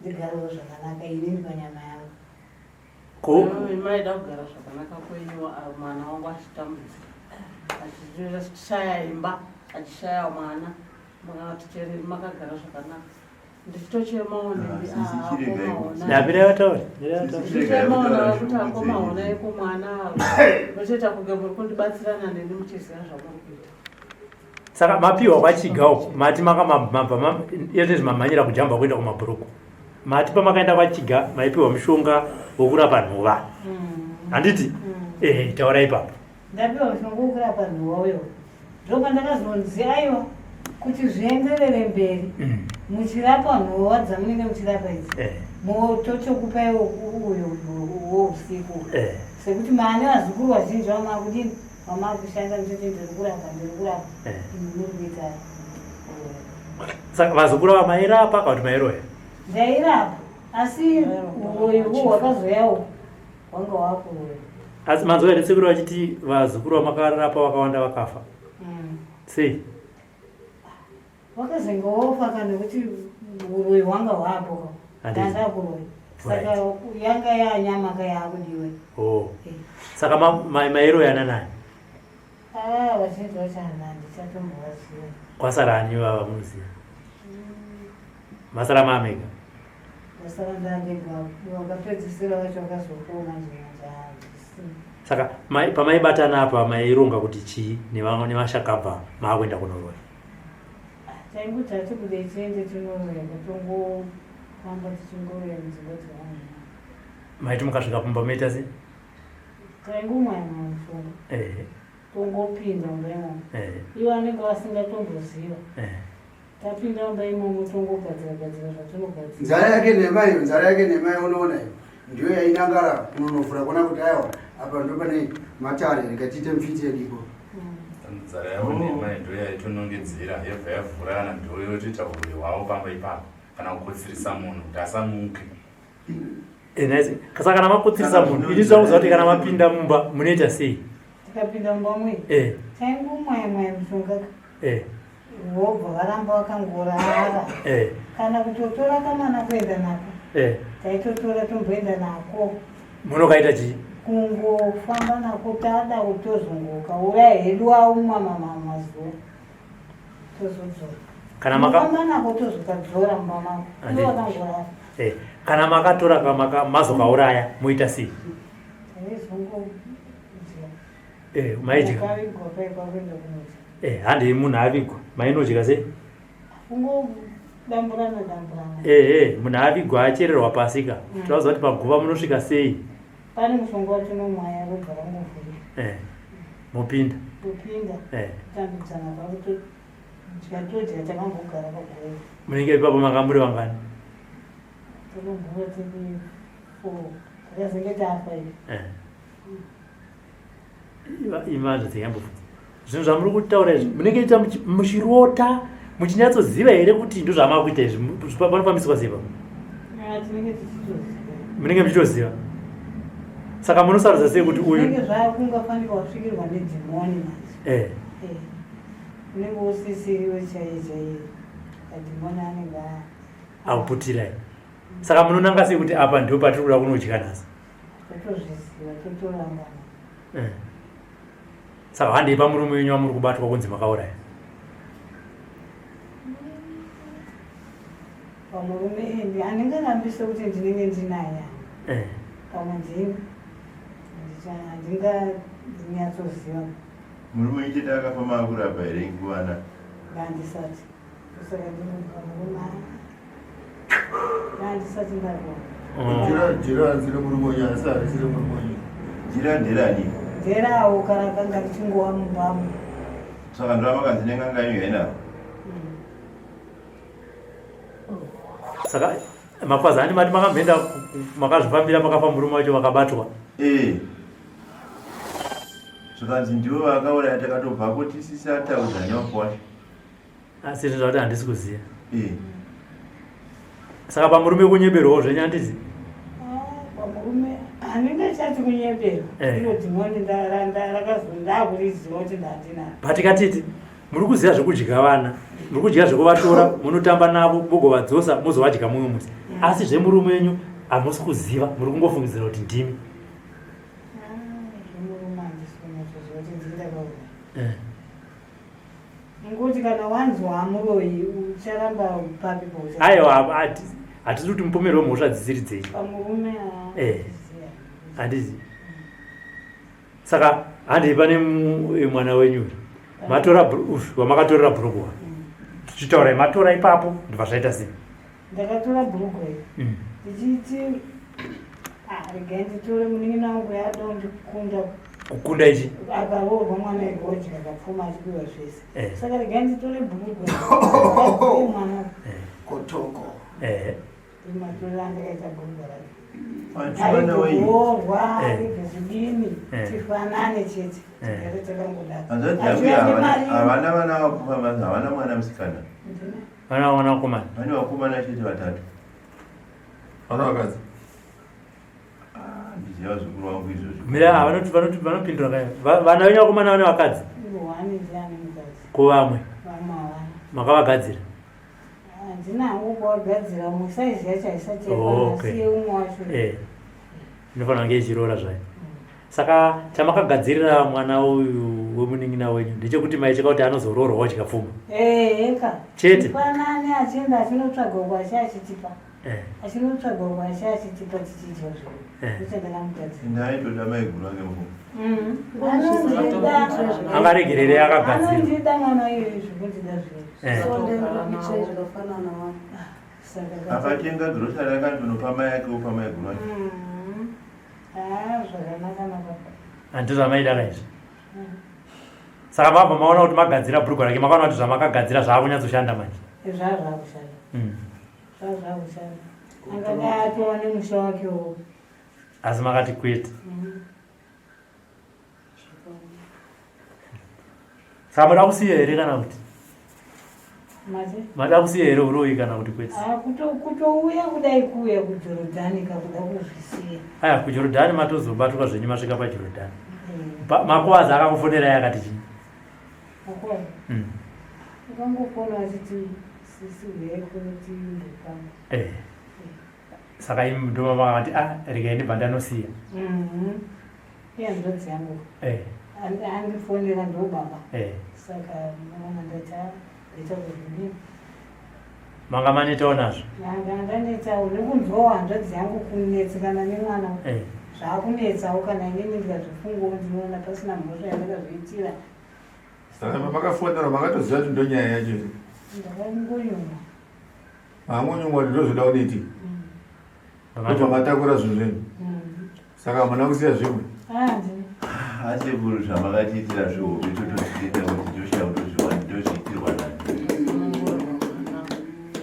ndigarewo zvakanaka inini panyama yangu. Ko maida kugara zvakanaka kwenyu mwana wangu achitambudzika achishaya imba achishaya mwana makati makagara zvakanaka ndichitochemawo ndapira vatauri ndichitochemawo kuti akoma honai kumwana muchiita kunge muri kundibatsirana neni muchiziva zvamuri kuita. Saka mapiwa kwachiga uku mati makamabva iyezvezvi mamhanyira kujamba kuenda kumabhuruku mati pamakaenda kwachiga maipiwa mushonga wokurapa nhova handiti ehe taura ipapo. Ndapiwa mushonga wokurapa nhova uyo ndopandakazonzi aiwa kuti zvienderere mberi muchirapa nhova dzamunenge muchirapa idzi motochokupai uyo wousiku sekuti maane vazukuru vazhinji vamakudini vamakushanda muchiti ndiri kurapa ndiri kurapa imi muri kuita. Saka vazukuru ava mairapa kana kuti mairoya? Ndairapa asi uroyi hwo hwakazoyawo hwanga hwakuroya. Asi manzwa here sekuru vachiti vazukuru vamakarapa vakawanda vakafa? Sei? Vakazenge vofa kana nekuti uroyi hwanga hwapo Handiti. ndanga kuroyi saka yanga yanyama ka yakudiwe. Oh. Saka mairoya nanani? Ah, vazhinji vacho handichatombovaziva. Kwasara ani vava munoziva? Masara maamega. Vasara ndandega vakapedzisira vacho vakazopuwa manje manje handisi. Saka pamaibatana apa maironga kuti chii nevashakabva maakuenda kunoroya? Taingoti hatibudei tiende tinoroya tongofamba tichingoroya mudzimba dzevanhu. Maiti mukasvika pamba moita sei? Taingomwaya mushonga. Tongopinda mumba imomo. Ivo vanenge vasingatomboziva. Tapinda mumba imomo tongogadzira gadzira zvatinogadzira. Nzara yake nhema iyo, nzara yake nhema iyo unoona iyo. Ndiyo yainangara kunonovhura kuona kuti aiwa apa ndo pane matare rega tiite mfiti yedu iko. Nzara yavo nhema ndiyo yaitonongedzera yobva yavhurana ndiyo yotoita uroyi hwavo pamba ipapo kana kukotsirisa munhu kuti asamuke. Nice. Saka kana makotsirisa munhu ini zvakuziva kuti kana mapinda mumba munoita sei? Tikapinda mumba mwe taingomwaya mwaya mishonga vobva varamba vakangorara kana kutotora kamwana kuenda nako taitotora tomboenda nako. Munokaita chii? Kungofamba nako tada kutozunguka uraya hedu aumwa mazuva tozodzora. Kana maka Kufamba nako tozokadzora mumba mako ivo vakangorara. Kana makatora mazokauraya moita sei? Taizongodya. Maidya. Kavigwa paikwa kuenda kunodya. Handei munhu avigwa mainodya sei? Kungodamburana damburana. Munhu avigwa achererwa pasika. Tinoziva kuti paguva munosvika sei? Pane mushonga watinomwaya robva rangovhurika. Mopinda. Topinda. Kutambidzana kwakutodya todya takambogara paguva. Munenge ipapo manga muri vangani? Takambova tiri 4. Takazenge tafa ivi. Imazvo dziyambobvunza. Zvinhu zvamuri kutaura izvi munenge ita muchirota muchinyatsoziva here kuti ndozvamakuita izvi panofambiswa sei papo? Tinenge tichitoziva. Munenge muchitoziva. Saka munosarudza sei kuti uyu Zvinenge zvakungafanirwa kusvikirwa nedhimoni manje. Unenge usisiriwe chaiye chaiye. Madhimoni anenge akuputirai. Saka munonanga sei kuti apa ndipo patiri kuda kunodya nhasi? Totozviziva totorangana. Saka handei pamurume wenyu wamuri kubatwa kunzi makauraya? Pamurume handingarambise kuti ndinenge ndinaye. Pamwe ndini handinganyatsoziva. Murume chete akafa maakurapa here kuvana? Handisati. Saka ndinomuka murume handisati ndarwa. Jira harisiri murume wenyu asi harisiri murume wenyu. Jira nderani? Nderawo kana kanga richingova mumbamo. Saka ndoramakanzi nenganga yenyu hainaro? Saka makwazi handi mati makamboenda makazvifambira makafa murume wacho vakabatwa. Zvikanzi ndivo vakauraya takatobvako tisisataudza nevafu wacho. Asi zvakuti handisi kuziva. Saka pamurume kunyeberwawo zvenyu handizi? Ah, pamurume handinge chati kunyeberwa. Eh. Iro dhimoni rakazondakuriziva kuti ndandinaro. But katiti muri kuziva zvekudya vana, muri kudya zvekuvatora, munotamba navo, mogovadzosa, mozovadya mumwe musi. Asi zvemurume wenyu hamusi kuziva, muri kungofungidzira kuti ndimi. Ah, zvemurume handisi kunyatsoziva kuti ndini ndakauraya. Eh. Ngokuti kana wanzwa muroyi ucharamba papi paucha. Aiwa hatisi kuti mupomerwe mhosva dzisiri dzenyu. Pamurume eh. Handizi. Saka handei pane eh, mwana wenyu uyu. Matora wamakatorera bhurugwa. Tichitaurai matora ipapo ndobva zvaita sei? Ndakatora bhurugwa iri. Ndichiti ah, regai nditore munin'ina wangu yada kundikunda. Kukunda ichi? Akaroorwa mwana egoji akapfuma achipiwa zvese. Eh. Saka regai nditore bhurugwa. Mwana. Eh. Kotoko. Eh. Matorero andakaita bhurugwa racho. Mwana wenyu. Aigorwa, Eh. aigozvidini, Eh. tifanane chete. Eh. Tigare takangodaro. Hanzvadzi yangu Achiuya nemari. havana vana vakomana, havana mwana musikana. Ndine. Vana vana vakomana. Vane vakomana chete vatatu. Vana vakadzi. Ah, ndiziva zvikuru wangu izvozvo. Mira ah, vanoti vanoti vanopindura kaya. Vana venyu vakomana vane vakadzi. One ndiani mukadzi. Ko vamwe? Vamwe havana. Makavagadzira. Handina hangu kuvagadzira umwe saizi yacho haisati yakwana Oh, okay. asi yeumwe wacho. Eh. Inofanira kunge ichiroora zvayo. Saka chamakagadzirira mwana uyu wemunin'ina wenyu ndechekuti maicheka kuti anozoroorwa odya pfuma. Eheka. Chete. Fanani achienda achinotsvaga uko achi achitipa. Eh. Achinotsvaga uko achi achitipa tichidya zvedu. Eh. Ndicho ndakamugadzira. Ndaitoda maiguru ake mufungo. Anondida. Angaregerere akagadzira. Anondida mwana iyoyo zvekundida zvedu. Eh. Zvakafanana wani. Saka Akatenga grocery akandonopa mai ake opa maiguru ake. Ah, zvakanaka naka. Handizvo zvamaida ka izvi. Saka mabva maona kuti magadzira bhurugwa rake makaona kuti zvamakagadzira zvaakunyatsoshanda manje. Zvazvakushanda. Zvazvakushanda. Angadai atova nemusha wakewo. Asi makati kwete. Saka mada kusiya here kana kuti? Mati? Mada kusiya here uroyi kana kuti kwete? Ah, kutouya kudai kuuya kuJorodhani kakuda kuzvisiya. Aya kuJorodhani matozobatwa zvenyu masvika paJorodhani. Makuvaza akakufonerai akati chii? Makuvaza? Akangofona achiti sisi huyai kuno timbofamba. Eh. Saka imi ndomamakati ah regai ndibva ndanosiya. Ihanzvadzi yangu. Eh. Andifonera ndo baba. Eh. Saka mama ndati ah ndaita kuzvidii. Manga manetawo nazvo? Ndanga ndanetawo nekunzwawo hanzvadzi yangu kunetsekana nemwana. Eh. Zvakunetsawo kana inini ndikazvifungawo ndinoona pasina mhosva yandakazviitira. Saka pamakafonerwa makatoziva kuti ndonyaya yacho here? Ndakangonyumwa. Mangonyumwa kuti ndozvoda kuneti. Ndobva matakura zvinhu zvenyu. Saka hamuna kusiya zvimwe. Asekuru zvamakatiitira zvihope totozviita kuti toshaya kutozviwana tozviitirwa nani.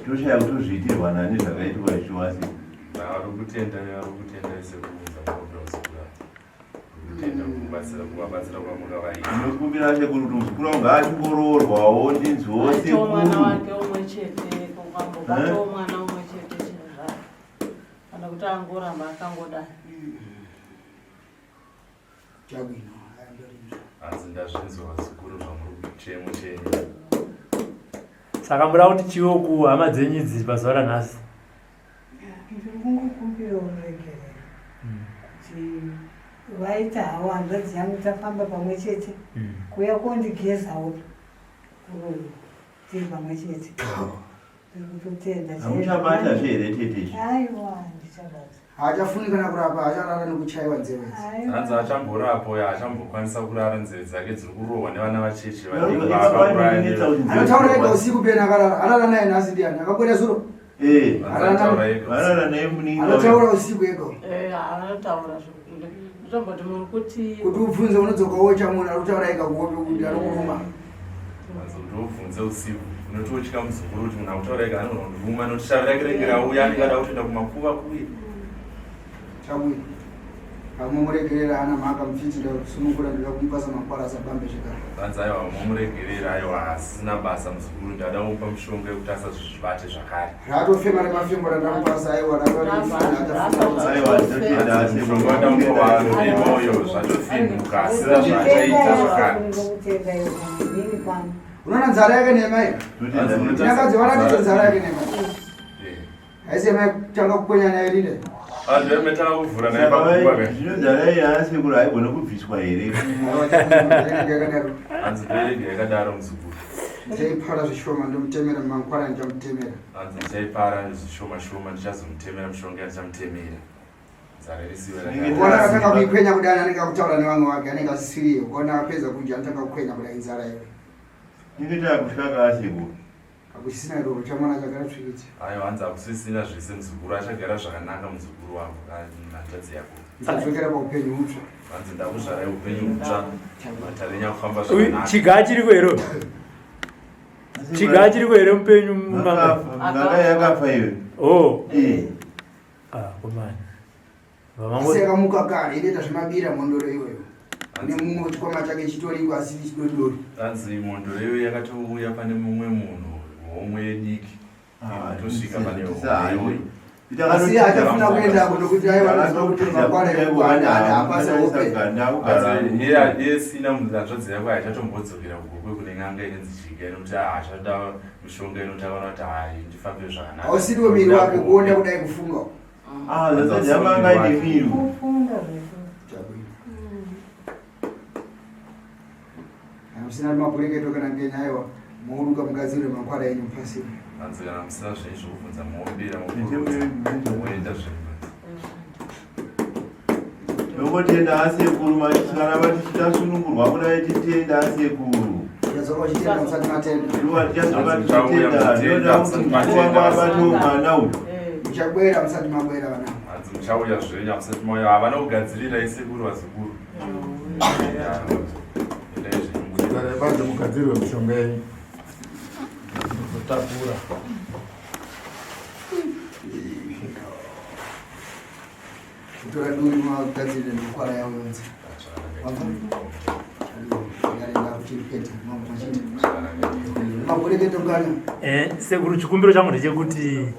Toshaya kutozviitirwa nani zvakaitwa izvo asi. Vari kutenda vari kutenda sekuru muzukuru. Kutenda kubatsira kuvabatsira kwamukavaita. Ndinokumbira sekuru kuti muzukuru wangu ngaachingoroorwawo ndinzwewo Aitawo mwana sekuru. wake umwe chete kungambobatawo mwana umwe chete chinhu zvake kana kuti angoramba akangodai. Chabwino. Hanzi ndazvinzwa vazukuru zvamuri kuchemo chenyu. Saka muda kuti chiwo kuhama dzenyu idzi pazuva ranhasi? Ndiri kungokumbirawo ruregerero kuti vaita havo hanzvadzi yangu tafamba pamwe chete kuuya kondigezawo uroyi tiri pamwe chete. Ndiri kutotenda chaizvo. Hamuchabata zve here tete izvi? Aiwa handichabata. Haachafuni kana kurapa, acharara nekuchaiwa nzeve idzi. Hanzi achamborapa uyo haachambokwanisa kurara nzeve dzake dziri kurohwa nevana vacheche vadiki No, vaakauraya inonetsa kuti nzeve Anotaura ega usiku pena akarara. Arara naye nhasi ndiani? Akabuda zuro? Eh. Anotaura ega. Arara naye munin'ina wake. Anotaura usiku ega. Eh, anotaura zvekuti ndotomboti muri kuti Kuti ubvunze unodzoka wocha munhu ari kutaura ega kuhope kuti anokuruma. Hanzi kuti ubvunze usiku unototya muzukuru kuti munhu akutaura ega anogona kundiruma nokuti shavi rake renge rauya anenge ada kutoenda kumakuva kuye. Chabwino. Amomuregerera haana mhaka mupfidzi ndakusunungura ndoda kumupasa makwara asabambe zvekare. Vanzi aiwa momuregerera aiwa asina basa muzukuru ndada kumupa mushonga yekuti asazvibate zvakare. Ratofema remafembo randamupasa aiwa Mushonga wandamupa waanofema uyo zvatofinhuka asina zvaachaita zvakare. Unoona nzara yake nema iyi. Nyakadzi varatidza nzara yake nema. Haisi yamaitanga kukwenya nayo rine. Anhu yametanga kuvhura naye pakuba ka. Zvino nzara iyi yasekuru haigone kubviswa here? Hanzi ndoirega yakadaro muzukuru. Ndichaipara zvishoma ndomutemera mangwana ndichamutemera. Hanzi ndichaipara zvishoma shoma ndichazomutemera mishonga yandichamutemera. Nzara irisiwe rakadaro. Ukaona akatanga kuikwenya kudai anenge akutaura nevamwe vake anenge asisiriye. Ukaona apedza kudya anotanga kukwenya kudai nzara iwe. Inenge takutya kaasekuru. Hakusisina roho chamwana chagara tsvikiti. Aiwa hanzi hakusisina zvese muzukuru achagara zvakanaka muzukuru wako hanzvadzi yako. Ndichadzokera paupenyu hutsva. Hanzi ndakuzvarai upenyu hutsva. Matare nyakufamba zvakanaka. Chigaa chiriko here? Chigaa chiriko here mupenyu manga? Nganga yakafa iwe. Oh. Eh. Ah, komana. Asi yakamuka kare inoita zvemabira mhondoro iyoyo. Ane mumwe chikwama chake chitoriko asi chidodori. Hanzi mhondoro iyoyo yakatouya pane mumwe munhu homwe yediki. Ah, tosvika pane homwe iyoyo. Asi achafuna kuendako nokuti aiwa anoziva kuti mangwana hapasa hope. Iye sina hanzvadzi yako haichatombodzokera kugokwe kune n'anga inonzi chiga inokuti achada mishonga inoti akaona kuti hai ndifambe zvakanaka. Hausiriwo miri wake kuonda kudai kufunga. Ah, yamanga ine miru. Kufunga zvetu. Musina makureketo kana ngenya aiwa mouruka mugadzirwe makwara enyu pasina. Hanzi kana musina zvenyu zvokubvunza moombera moenda zvenyu. Tongotenda asekuru kana vati tasunungurwa kudai titenda asekuru. Tichadzoka uchitenda musati matenda. Iwa tichadzoka tichitenda. Ndinoda kuti mukuru wangu abatewo mwana uyu. Muchabwera musati mabwera vana. Hanzi muchauya zvenyu hamusati mauya. Havana kugadzirira isekuru vazukuru. Endai zvenyu. Garai panze mugadzirwe mishonga yenyu. Muzotakura. Kutora duri magadzirire mikwara yavo yonse. Eh, sekuru chikumbiro changu ndechekuti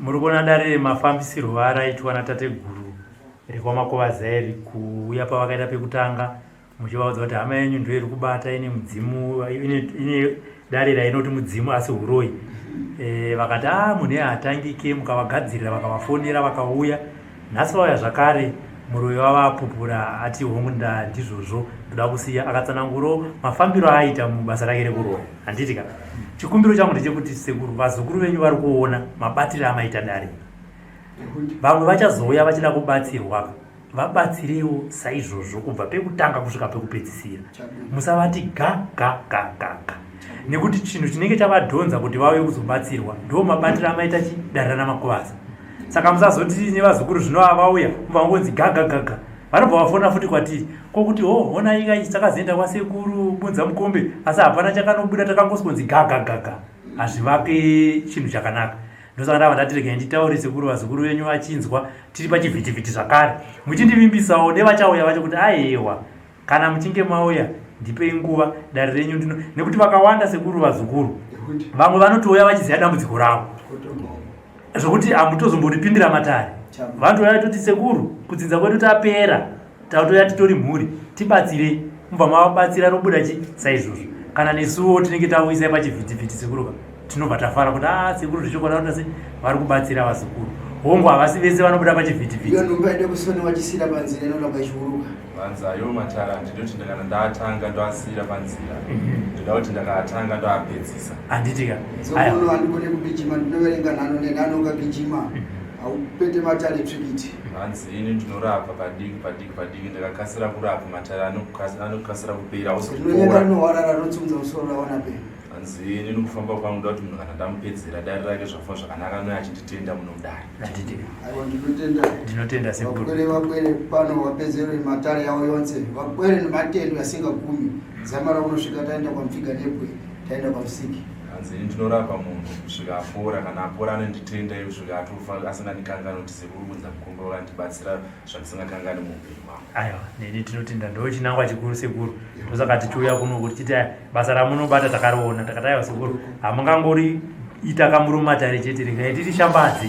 muri kuona dare mafambisirwo araitwa natateguru rekwamakovazairi kuuya pavakaita pekutanga muchivaudza kuti hama yenyu ndiyo iri kubata ine mudzimu ine dare rainoti mudzimu asi huroyi e, vakati a ah, munhu haatangike mukavagadzirira vakavafonera vakauya nhasi vauya zvakare muroyi wavo apupura ati hongu nda ndizvozvo ndoda kusiya akatsananguro mafambiro aaita mubasa rake rekuroya handiti ka chikumbiro changu ndechekuti sekuru vazukuru venyu vari kuona mabatiro amaita dare vamwe vachazouya vachida kubatsirwa Vabatsireiwo saizvozvo kubva pekutanga kusvika pekupedzisira. Musavati ga ga ga ga ga nekuti chinhu chinenge chavadhonza kuti vauye kuzobatsirwa ndo mabatiro amaita chi dare rana Makuvaza. Saka musazoti nevazukuru zvino vauya mubva vangonzi ga ga ga ga vanobva vafona futi kwatiri kokuti ho oh, honai ka ichi takazoenda kwasekuru bunza mukombe asi hapana chakanobuda takangosonzi ga ga ga ga hazvivake chinhu chakanaka. Ndosaka ndava ndati regai nditaure sekuru vazukuru venyu vachinzwa tiri pachivhitivhiti zvakare muchindivimbisawo nevachauya vacho kuti ayewa kana muchinge mauya ndipei nguva dare renyu ndino nekuti vakawanda sekuru vazukuru vamwe vanotouya vachiziva dambudziko ravo zvokuti hamutozomboripindira matare vanotouya vachitoti sekuru kudzinza kwedu tapera Tatouya titori mhuri tibatsirei mubva mavabatsira robuda chi saizvozvo kana nesuwo tinenge tauisai pachivhitivhiti sekuru ka tinobva tafara kuti a ah, sekuru zvechokwadi vanoita se vari kubatsira vazukuru hongu havasi vese vanobuda pachivhitivhiti iyo nhumba ide kusoni wachisira panzira inoramba ichiuruka vanzi ayo matara ndinoti ndakana ndaatanga ndoasiyira panzira ndoda kuti ndakaatanga ndoapedzisa handiti ka sokuno handikone kugijima ndinoverenga nhano nenhano ukagijima haupete matare tsvikiti Hanzi ini ndinorapa padiki padiki padiki ndakakasira kurapa matare anokasira kupera hausi Rinonyenga kupora. rinowarara rinotsumudza musoro rawana pe. Hanzi ini nokufamba kwangu ndoda kuti munhu kana ndamupedzera dare rake zvafa zvakanaka anouya achinditenda muno mudare. Handiti. Aiwa ndinotenda. Ndinotenda sekuru. Vakwere vakwere pano vapedzere matare yavo yonse vakwere nematendo asingagumi. Zama raunosvika taenda kwamupfiga nebwe taenda kwamusiki. Hanzi ini ndinorapa munhu kusvika apora, kana apora anonditenda iye kusvika atofa asingandikanganwi kuti sekuru Bunzamukombe vakandibatsira zvandisingakangani muupenyu hwangu. Aiwa, neni tinotenda, ndo chinangwa chikuru sekuru. Ndosaka tichiuya kuno kuti titi basa ramunobata takariona, takati aiwa sekuru, hamungangori ita kamurumatare chete, regai titishambadze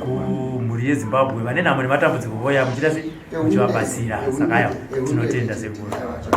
kumhuri yeZimbabwe vane nhamo nematambudziko voya muchiita se muchivabatsira. Saka aiwa, tinotenda sekuru. Kanya.